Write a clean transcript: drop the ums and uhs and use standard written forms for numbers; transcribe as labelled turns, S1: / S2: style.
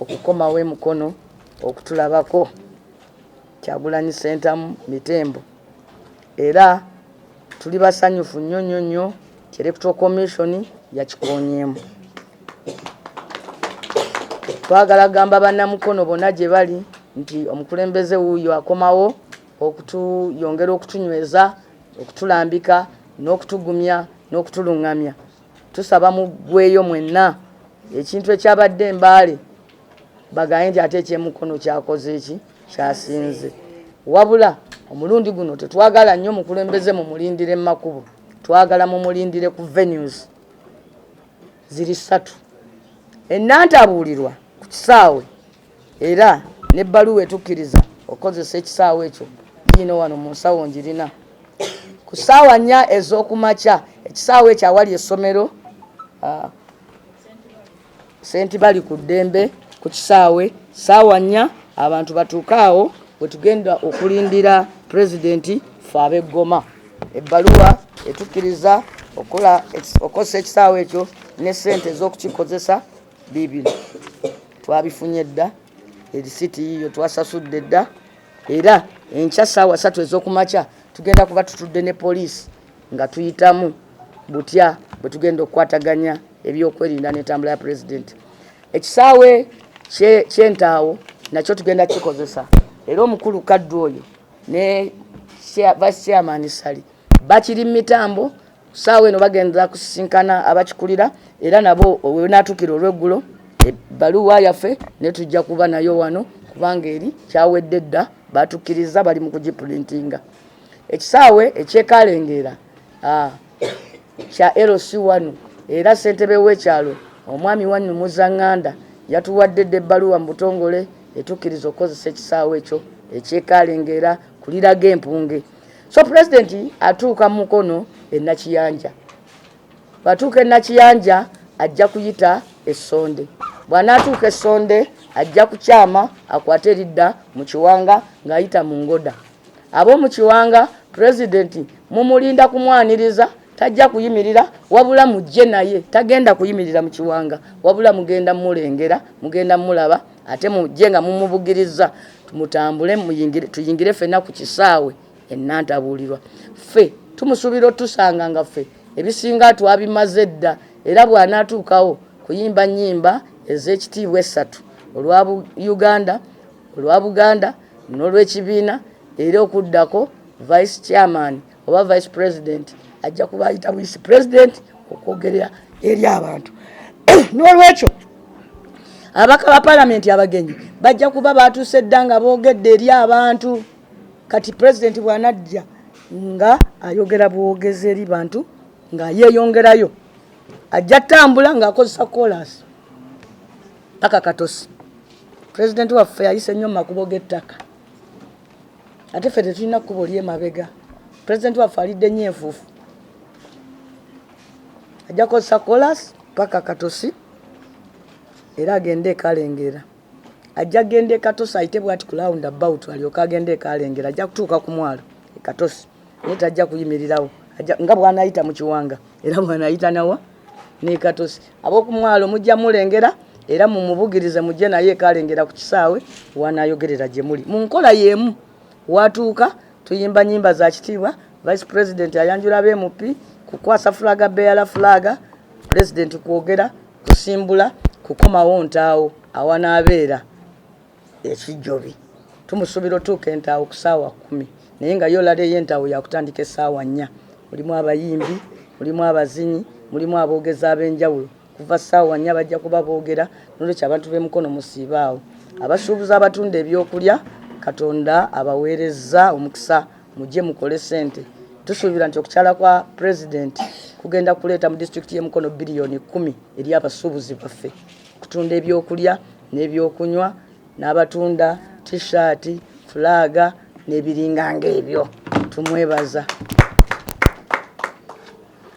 S1: okukomawo emukono okutulabako. Kyagulanyi Ssentamu Mitembo, era tuli basanyufu nnyo nnyo nnyo nti Electoral Commission yakikonyeemu. Twagala kugamba bannamukono bonna gye bali nti omukulembeze wuuyo akomawo okutuyongera okutunyweza, okutulambika n'okutugumya n'okutulungamya. Tusaba muggweeyo mwenna ekintu ekyabadde embaale bagaye nti ate ekyemukono kyakoze eki kyasinze. Wabula omulundi guno tetwagala nnyo mukulembeze mumulindire mu makubo, twagala mumulindire ku venues ziri ssatu. Ennantabuulirwa ku kisaawe era n'ebbaluwa etukkiriza okukozesa ekisaawe ekyo yiino wano mu nsawo ngirina. Ku ssaawa nnya ez'okumakya ekisaawe ekyo awali essomero Senti bali ku ddembe ku kisaawe ssaawa nnya abantu batuuke awo we tugenda okulindira pulezidenti ffe ab'eggoma. Ebbaluwa etukkiriza okukozesa ekisaawe ekyo ne ssente ez'okukikozesa biibino twabifunye dda, erisiti yiiyo twasasudde dda, era enkya ssaawa ssatu ez'okumakya tugenda kuba tutudde ne poliisi nga tuyitamu butya bwe tugenda okukwataganya ebyokwerinda n'entambula ya pulezidenti. Ekisaawe ky'entaawo nakyo tugenda kukikozesa era omukulu Kaddu oyo ne vice chairman Ssali bakiri mu mitambo. Ssaawa eno bagenda kusisinkana abakikulira era nabo wenaatuukira olweggulo ebbaluwa yaffe ne tujja kuba nayo wano kubanga eri kyawedde dda, batukkiriza bali mu kugipulintinga. Ekisaawe eky'e kya LC1 era ssentebe w'ekyalo omwami Wannu Muzanganda yatuwadde dda ebbaluwa mu butongole etukkiriza okukozesa ekisaawe ekyo eky'e Kalengeera kuliraga empunge. So pulezidenti atuuka mu Mukono e Nakiyanja. Bw'atuuka e Nakiyanja ajja kuyita Essonde. Bw'anaatuuka Essonde ajja kukyama akwate eridda mu Kiwanga ng'ayita mu Ngoda. Ab'omu Kiwanga pulezidenti mumulinda kumwaniriza, tajja kuyimirira wabula mujje naye, tagenda kuyimirira mu Kiwanga wabula mugenda mulengera, mugenda mulaba ate mujje nga mumubugirizza mutambule tuyingire ffenna ku kisaawe e Nantabuulirwa. Ffe tumusuubira otusanga nga ffe ebisinga twabimaze dda era bw'anaatuukawo kuyimba nnyimba ez'ekitiibwa essatu, olwa Uganda, olwa Buganda n'olw'ekibiina, era okuddako vice chairman oba vice president ajja kuba ayita vice president okwogera eri abantu. N'olwekyo ababaka ba palamenti abagenyi bajja kuba batuuse dda nga boogedde eri abantu. Kati pulezidenti bw'anajja nga ayogera bwogezi eri bantu nga yeeyongerayo, ajja tambula ng'akozesa koolaasi paka Katosi. Pulezidenti waffe ayise nnyo mu makubo g'ettaka, ate ffe tetulina kkubo ly'emabega. Pulezidenti waffe alidde nnyo enfuufu, ajja kukozesa koolaasi paka Katosi era agende e Kalengera. Ajja kugenda e Katosi ayite bw'ati ku round about alyoke agende e Kalengera. Ajja kutuuka ku mwalo e Katosi naye tajja kuyimirirawo, nga bw'anaayita mu Kiwanga era bw'anaayita nawa n'e Katosi. Ab'oku mwalo mujja mulengera era mumubugirize mujje naye e Kalengera ku kisaawe w'anaayogerera gye muli. Mu nkola y'emu w'atuuka tuyimba nnyimba za kitiibwa, vice president ayanjula aba MP, kukwasa fulaga bearer fulaga, pulezidenti kwogera, kusimbula, kukomawo ntaawo awanaabeera ekijjobi. Tumusuubira otuuka entaawo ku ssaawa 10 naye nga yo rally ey'entaawo yakutandika essaawa 4. Mulimu abayimbi, mulimu abazinyi, mulimu aboogezi ab'enjawulo. Kuva ssaawa 4 bajja kuba boogera, n'olwekyo abantu b'e Mukono musiibe awo. Abasuubuzi abatunda ebyokulya Katonda abaweerezza omukisa mujje mukole ssente. Tusuubira nti okukyala kwa pulezidenti kugenda kuleeta mu disitulikiti y'e Mukono biliyoni 10 eri abasuubuzi baffe okutunda ebyokulya n'ebyokunywa n'abatunda t-shirt, fulaaga n'ebiringa ng'ebyo. Tumwebaza.